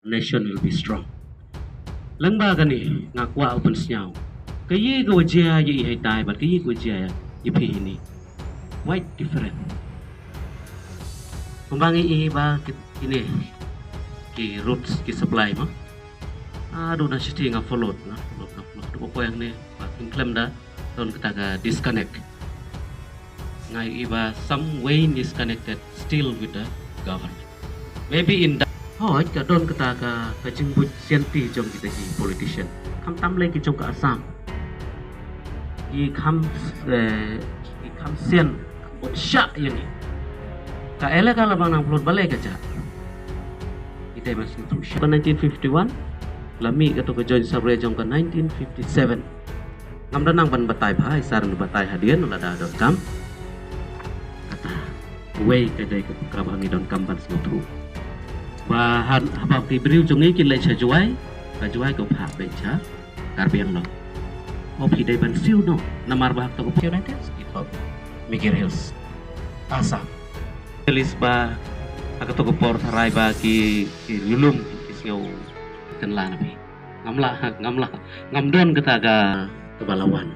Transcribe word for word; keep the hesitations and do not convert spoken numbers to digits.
nation will be strong. Lyngba kane nga kwah u pynsngew ka ye ka wajia ya i haitai bad ka ye ka wajia ya phi ini. Quite different. Kumba ngi i ba kine ki routes ki supply ma. Adu na siti nga followed na followed na followed ko yang ne ba kin klem da don kata ka disconnect. Ngai i ba some way is connected still with the government. Maybe in the hoi ka don kata ka ka jingbuj sianti jong kita ki politician. Kam tam le ki jong ka Assam. Ki kam eh, ki kam sian bot sha yang ni. Ka elaka la bang nang plot bale ka ja. Kita masih tu sha nineteen fifty-one. Lami kata ka joint survey jong ka nineteen fifty-seven. Ngam da nang ban batai bha, i sar ngi batai hadien lada don kam. Kata wei ka dei ka program ngi don kam ban sngewthuh. Ba han haba ki briew jong ngi kin leit sha Jowai, ka Jowai ka pha beit sha Karbi Anglong. Hop hi dei ban siew no, namar ba ha kato ka por United State of Mikir Hills, Assam. List ba ha kato ka por tharai ba ki ki lulum ki sngew kynla na phi. Ngam lah, ngam lah, ngam don kata ka kaba la wan.